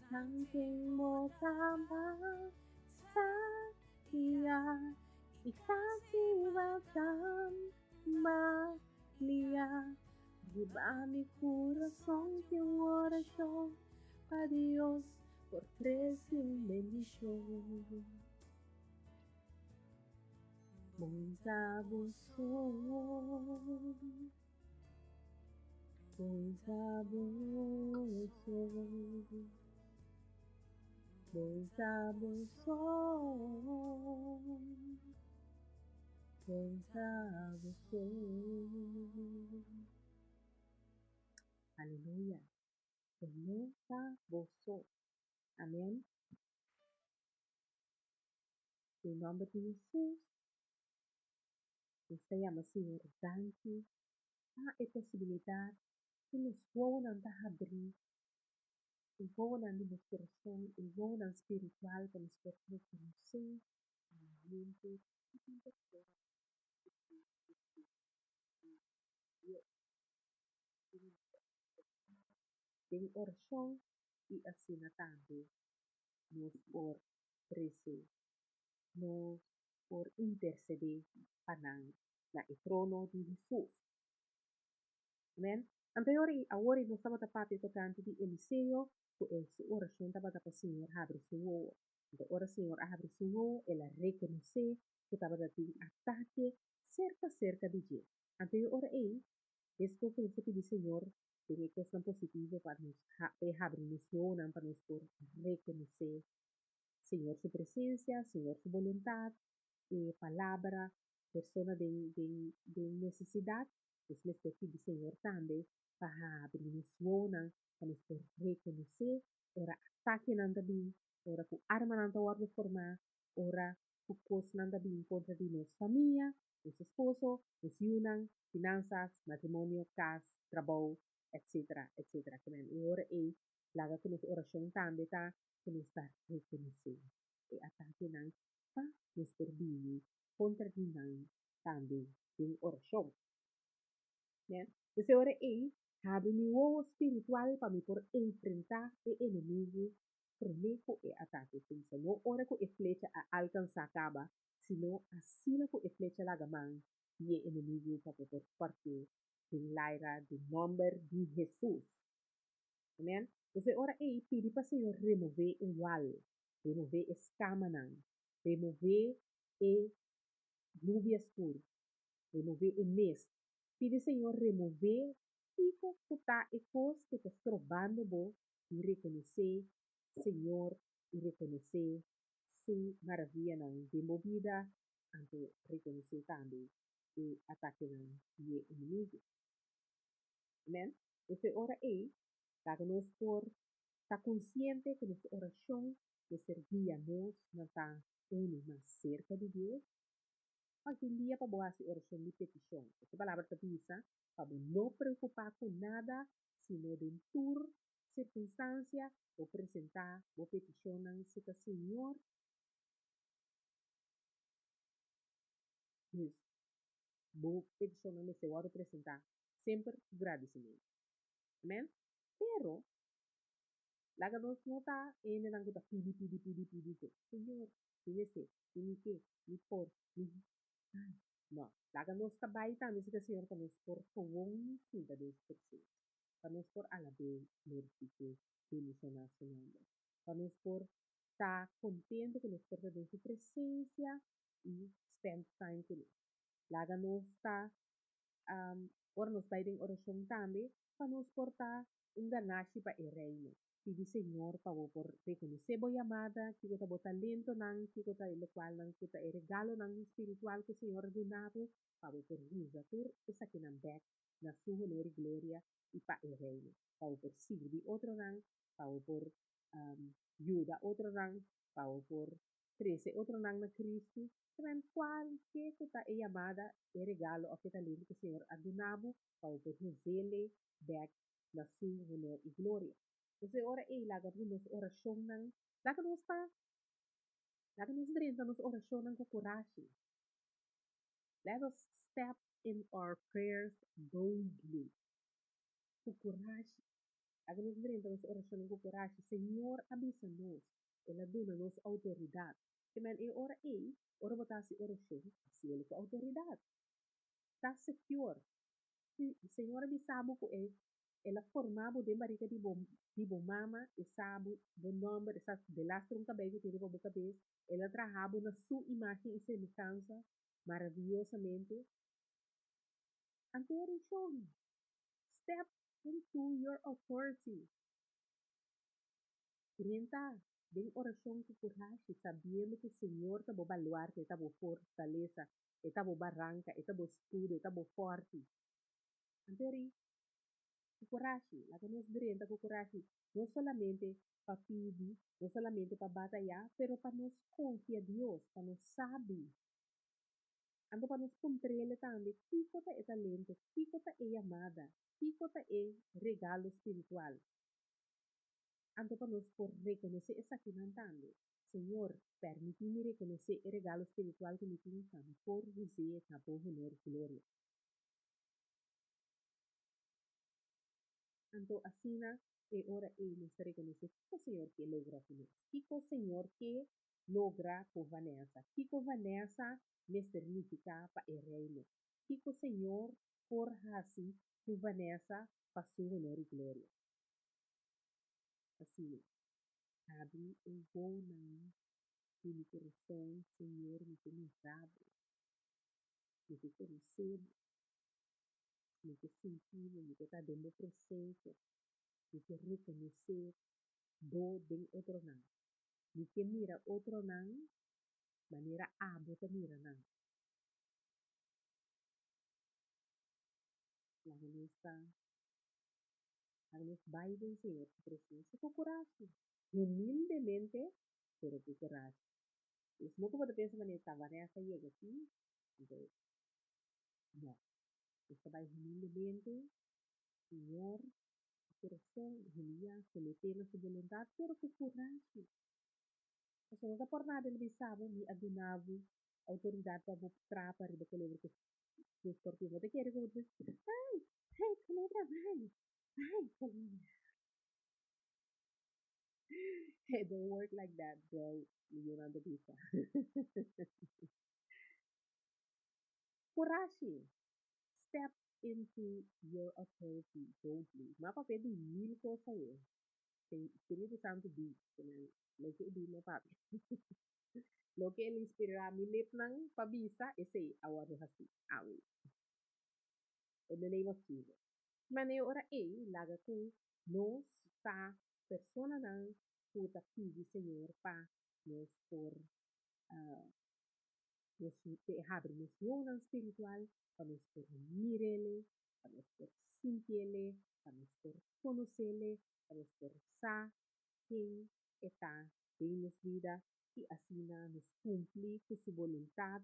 S1: Tanten bo tabata guia i kasi bata balia. Riba mi kurason tin un orashon pa Dios por trese un bendishon. Bon ta bo so, bon ta bo so, bon ta bo so, bon ta bo so. Aleluya. Bo no ta bo so. Amen. Den nomber di Hesus, nos ta yama Señor danki pa e posibilidat ku nos wowonan ta habrí, e wowonan di nos kurason, e wowonan spiritual pa nos por rekonosé realmente ki tin persona ku tin mester di Dios. Den orashon i asina tambe nos por trese, nos por intersedé pa nan na e trono di Hesus. Amen. Anto e ora ei, awor ei nos tabata papia tokante di Eliseo, ku e su orashon tabata pa Señor habri su wowo. Anto ora Señor a habri su wowo, el a rekonosé ku tabata tin atake serka serka di dje. Anto e ora ei, Meskos ku nos ta pidi Señor den e kosnan positivo pa nos pa e habri nos wowonan pa nos por rekonosé Señor su presensia, Señor su boluntat, e palabra, persona den den den nesesidat, nos mester pidi Señor tambe pa habri nos wowonan pa nos por rekonosé ora atakenan ta bin, ora ku armanan ta wòrdu formá, ora ku kosnan ta bin kontra di nos famia, nos esposo, nos yunan, finansas, matrimonio, kas, trabou, etc. Etc. Ke men e ora ei laga ku nos orashon tambe ta ku nos ta rekonosé e atakenan pa nos por bini kontra di nan tambe den orashon. Pues e ora ei habri mi wowo spiritual pa mi por enfrentá e enemigu. promé ku e atake kuminsá, no ora ku e flecha a alkansá kaba, sino asina ku e flecha laga man di e enemigu pa bo por kòrt'é den laira den nòmber di Hesus. Amen. Pues e ora ei pidi pa Señor remové e wal, remové e skamanan, remové e nubia skur, remové e mist. Pidi Señor remové kiko ku ta e kos ku ta strobando bo di rekonosé Señor i rekonosé Su maravianan den bo bida, anto rekonosé tambe e atakenan di e enemigu. Amen. Pues e ora ei, laga nos por ta konsiente ku nos orashon mester guia nos na ta unu mas serka di Dios. Wak tin dia pa bo hasi orashon di petishon. Su Palabra ta bisa pa bo no preokupá ku nada, sino den tur sirkunstansia bo presentá bo petishonnan serka Señor. Dus, bo petishonnan mester wòrdu presentá semper ku gradisimentu. Amen. Pero, laga nos no ta hendenan ku ta pidi, pidi, pidi, pidi so, Señor, mi mester, mi mi ke, mi por, mi ai. No. Laga nos ta bai tambe serka Señor pa nos por gewoon sinta den su presensia, pa nos por alab'é, glorifik'é, bendishoná su nòmber, pa nos por ta kontentu ku nos por ta den su presensia i spend time kuné. Laga nos ta ora nos bai den orashon tambe pa nos por ta un ganashi pa e Reino. Pidi Señor pa bo por rekonosé bo yamada, kiko ta bo talentonan, kiko ta e lokualnan ku ta e regalonan spiritual ku Señor a duna bo, pa bo por usa tur esakinan bèk na Su honor i gloria i pa e Reino, pa bo por sirbi otronan, pa bo por yuda otronan, pa bo por trese otronan na Kristu, Tamen kualke ku ta e yamada, e regalo òf e talento ku Señor a duna bo, pa bo por huz'é bèk na Su honor i gloria. Entonces e ora ei laga ku nos orashonnan, laga nos ta, laga nos drenta nos orashonnan ku kurashi. Let us step in our prayers boldly, ku kurashi. Laga nos drenta nos orashonnan ku kurashi. Señor a bisa nos, El a duna nos outoridat. Te men e ora ei, ora bo ta hasi orashon, hasiel ku outoridat. Ta secure. Si Señor a bisa bo ku e El a forma bo den barika di bo di bo mama, E sa bo bo nòmber, E sa delastre un kabei ku tin riba bo kabes, El a traha bo na Su imágen i semehansa maraviyosamente. Anto orashon, step into your authority. Drenta den orashon ku kurashi, sabiendo ku Señor ta bo baluarte, E ta bo fortalesa, E ta bo baranka, E ta bo skudo, E ta bo fòrti. Anto ri, ku kurashi, laga nos drenta ku kurashi, no solamente pa pidi, no solamente pa batayá, pero pa nos konfia Dios, pa nos sabi. Anto pa nos puntr'El tambe kiko ta e talento, kiko ta e yamada, kiko ta e regalo spiritual. Anto pa nos por rekonosé esakinan tambe. Señor, pèrmití mi rekonosé e regalo spiritual ku mi tin pa mi por us'é na Bo honor i gloria. Anto asina e ora ei nos ta rekonosé kiko Señor ke logra ku nos, kiko Señor ke logra ku Vanessa, kiko Vanessa mester nifiká pa e Reino, kiko Señor por hasi ku Vanessa pa Su honor i gloria. Asina, habri e wowonan di mi kurason, Señor, mi ke mira bo, mi ke konosé bo, mi ke sinti bo, mi ke ta den bo presensia, mi ke rekonosé bo den otronan, mi ke mira otronan manera abo ta mira nan. Laga nos ta Laga nos bai den Señor su presencia cu curashi, humildemente, pero cu curashi. Es no cu bo ta pensa manera ta Vanessa yega aki, anto no. Nos ta bai humildemente, Señor, cu curason humiya, someté na su boluntad, pero cu curashi. Pasobra no ta por nada el bisa bo, mi a duna bo autoridad pa bo trapa riba colebra cu Su scorpion. Bo ta kere ku bo ta bisa, Ai, ai, kolebra, bai, bai, kolebra. It don't work like that, bro. Mi yunan ta bisa. Kurashi! Step into your authority boldly. M'a papia di mil kos awe. Spiritu Santu di, loke e di no papia. Loke el inspirá mi lepnan pa bisa, esei a wòrdu hasí awe. In the name of Jesus. Mane ora ei laga ku nos ta personanan ku ta pidi Señor pa nos por nos habri nos wowonan spiritual pa nos por mir'Ele, pa nos por sinti'Ele, pa nos por konos'Ele, pa nos por sa ken E ta den nos bida i asina nos kumpli ku Su boluntat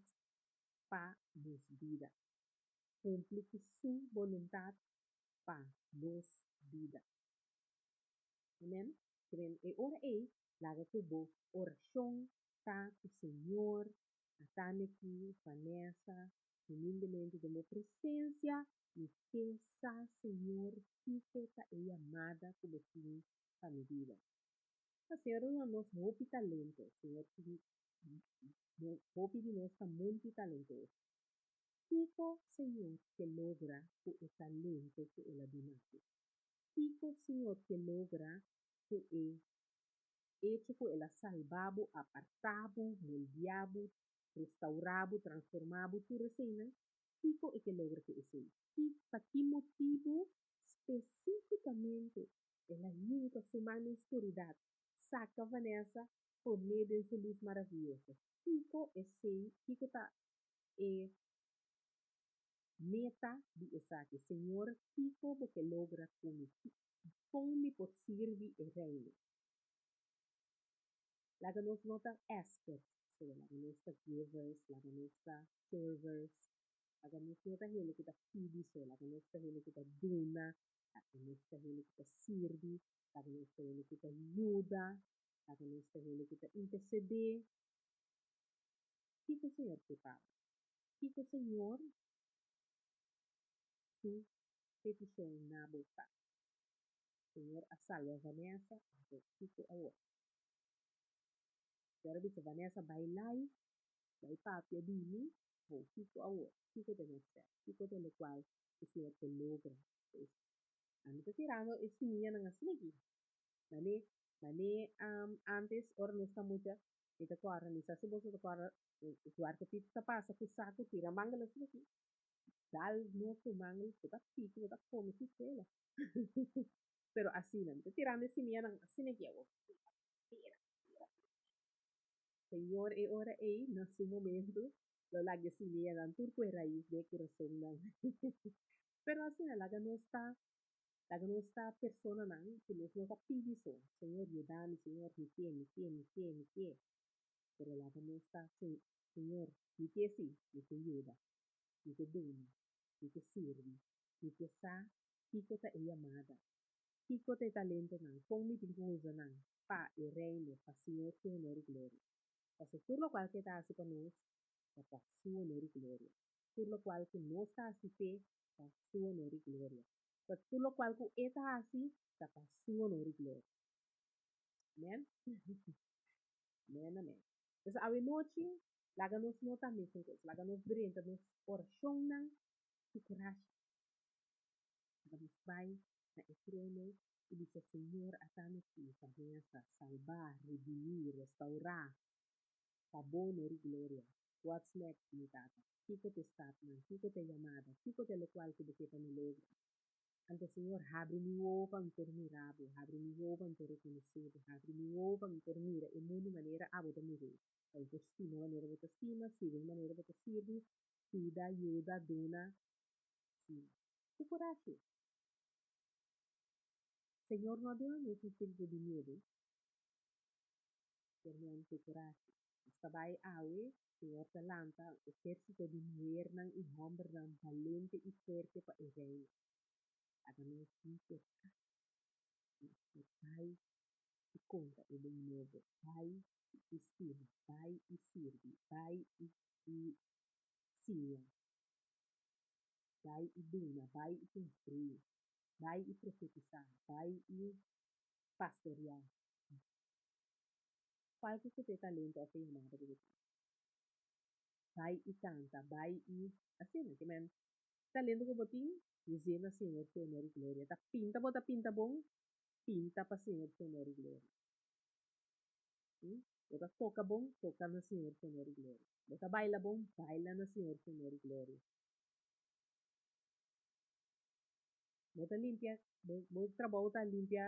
S1: pa nos bida. Kumpli ku Su boluntat pa nos bida. Amen. Kiben e ora ei laga ku bo orashon ta ku Señor Ataneki, Vanessa, humildemente den bo presensia mi ke sa Señor kiko ta e yamada ku bo tin pa mi bida. Ta Señor a duna nos hopi talento, Señor tin hopi di nos ta multitalentoso. Kiko Señor ke logra ku e talento ku El a duna bo? Kiko Señor ke logra ku e echo ku El a salba bo, apartá bo, moldeá bo, restaurá bo, transformá bo, tur eseinan? Kiko e ke logra ku esei? Pa ki motibu spesífikamente el a hinka su man den skuridat, saka Vanessa, pon'é den su lus maravioso? Kiko esei, kiko ta e meta di esaki? Señor, kiko bo ke logra ku mi? Kon mi por sirbi e Reino? Laga nos no ta askers so, laga nos ta givers, laga nos ta servers, laga nos no ta hende ku ta pidi so, laga nos ta hende ku ta duna, laga nos ta hende ku ta sirbi, laga nos ta hende ku ta yuda, laga nos ta hende ku ta intersedé. Kiko Señor ke pa bo? Kiko Señor su petishon na bo ta? Señor a salba Vanessa, anto kiko awor? Señor a bisa Vanessa bai live, bai papia di mi, ho kiko awor? Kiko ta next step? Kiko ta lokual ku Señor ke logra? Pues, ami ta tirando e simianan asina aki. Mane, mane antes ora nos ta mucha, mi ta kòrda, mi sa si boso ta kòrda, Zwarte Piet ta pasa ku saku tira mangel asina aki. Dal nos ku mangel, bo ta piki, bo ta kome su suela. Pero asina, mi ta tirando e simianan asina aki awor. Tira, tira, tira. Señor e ora ei, na su momento, lo laga e simianan tur ku e rais den e kurasonnan. Pero asina, laga nos ta, laga nos ta personanan ku nos no ta pidi so, Señor yuda mi, Señor mi ke, mi ke, mi ke, mi ke. Pero laga nos ta, Señor, mi ke si, mi ke yuda, mi ke duna, mi ke sirbi, mi ke sa kiko ta e yamada, kiko ta e talentonan, kon mi tin ku usa nan pa e Reino, pa Señor su honor i gloria. Pasobra tur lokual ku e ta hasi pa nos ta pa su honor i gloria. Tur lokual ku nos ta hasi p'e ta su honor i gloria. Pa tur lokual ku e ta hasi ta pa su honor i gloria. Amen? Amen, amen. Pues awe nochi, laga nos no ta mesun kos. Laga nos drenta nos orashonnan ku kurashi. Laga nos bai na e trono i bisa, Señor, ata mi aki, Vanessa, salbá, redimí, restaurá, pa Bo honor i gloria. What's next, mi Tata? Kiko ta e stapnan? Kiko ta e yamada? Kiko ta e lokual ku Bo ke pa mi logra? Anto Señor, habri mi wowo pa mi por mira Bo, habri mi wowo pa mi por rekonosé Bo, habri mi wowo pa mi por mira e mundu manera Abo ta mir'é, pa mi por stima manera Bo ta stima, sirbi manera Bo ta sirbi, kuida, yuda, duna, stima. Ku kurashi. Señor no a duna nos un spiritu di miedu, Hernan ku kurashi. Nos ta bai awe, Señor ta lanta un ehérsito di muhernan i hòmbernan balente i fuerte pa e Reino. Laga nos tin kurashi. Nos por bai i konta e bon nobo, bai i stima, bai i sirbi, bai i siña, bai i duna, bai i konstruí, bai i profetisá, bai i pastoriá. Kualke ku ta e talento òf e yamada ku bo tin. Bai i kanta, bai i asina. Ke men talento ku bo tin, us'é na Señor su honor i gloria. Ta pinta bo ta pinta bon, pinta pa Señor su honor i gloria. Bo ta toka bon, toka na Señor su honor i gloria. Bo ta baila bon, baila na Señor su honor i gloria. Bo ta limpia, bo, bo trabou ta limpia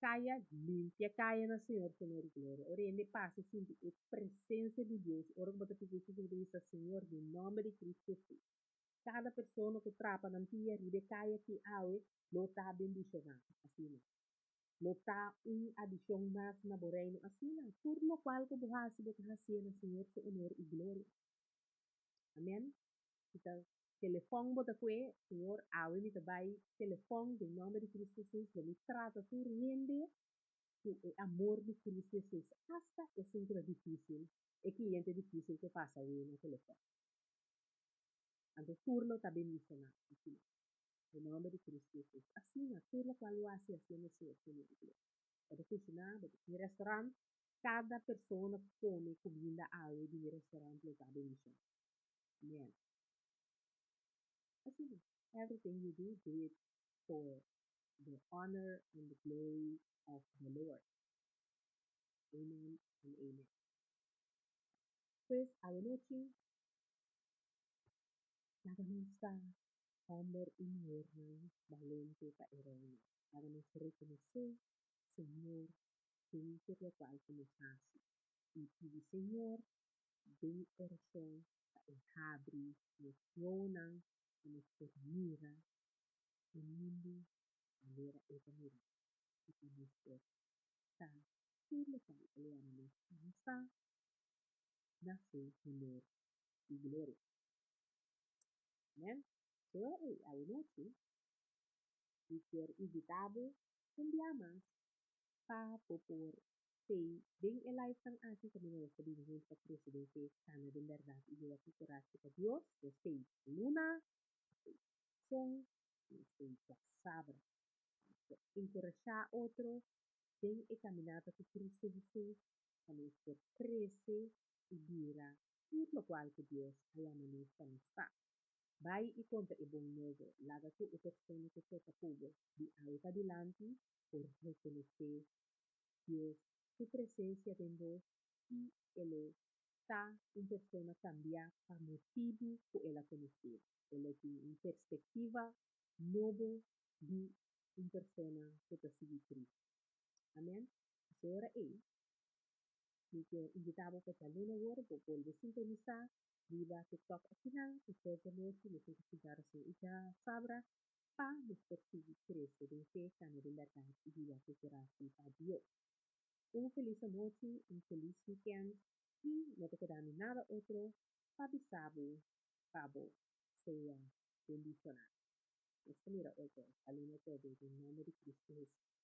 S1: kaya, limpia kaya na Señor su honor i gloria. Ora hende pasa i sinti e presensia di Dios, ora ku bo ta pidi Hesus, bo ta bisa, Señor, den nòmber di Cristo Hesus, kada persona ku trapa nan pia riba e kaya aki awe lo ta bendishoná. Asina. Lo ta un adishon mas na bo reino. Asina, tur lokual ku bo hasi, bo ta hasié na Señor su honor i gloria. Amen. Si ta telefòn bo ta kue, Señor, awe mi ta bai telefòn den nòmber di Cristo Jesus, lo mi trata tur hende ku e amor di Cristo Jesus, asta esun ku ta difísil, e kliente difísil ku pasa awe na telefòn. Anto tur lo ta bendishoná asina, den nòmber di Cristo Jesus. Asina, tur lokual bo hasi, hasié na Señor su honor i gloria. Bo ta kushiná, bo ta tin restaurant, kada persona ku kome kuminda awe di mi restaurant lo ta bendishoná. Amen. Asina, everything you do, do it for the honor and the glory of the Lord. Amen and amen. Pues awenochi, laga nos ta hòmber i muhernan balente pa e Reino. Laga nos rekonosé Señor den tur lokual ku nos hasi i pidi Señor den orashon pa e habri nos wowonan pa nos por mira e mundu manera e ta mira i pa nos por ta tur lokual el a yama nos pa nos ta na su honor i gloria. Amen. So ei awenochi mi kier invita bo un bia mas pa bo por P'ei, den e livenan aki kaminda nos ta bini huntu pa krese den fe, kana den bèrdat i biba ku kurashi pa Dios, nos t'ei luna, nos t'ei son, nos t'ei djasabra. Nos por enkurashá otro den e kaminata ku Kristu Hesus pa nos por krese i bira tur lokual ku Dios a yama nos pa nos ta. Bai i konta e bon nobo, laga ku e persona ku topa ku bo di awe padilanti por rekonosé Dios su presencia den bo i e lo ta un persona cambiá pa motibu cu el a conoce bo. E lo tin un perspectiva nobo di un persona cu ta sigui Cristo. Amen. Así ora ei, mi kier invita bo pa djaluna awor bo bolbe sintonisa riba TikTok akinan i for djanochi nos tin cu sinta rason i djasabra Pa nos por sigui crece den fe, cana den berdad y biba cu curashi pa Dios. Un feliz anochi, un feliz weekend y no ta keda mi nada otro pa bisa bo pa bo sea bendiciona. Nos ta mira otro djaluna atrobe den nomber di Cristo Jesus.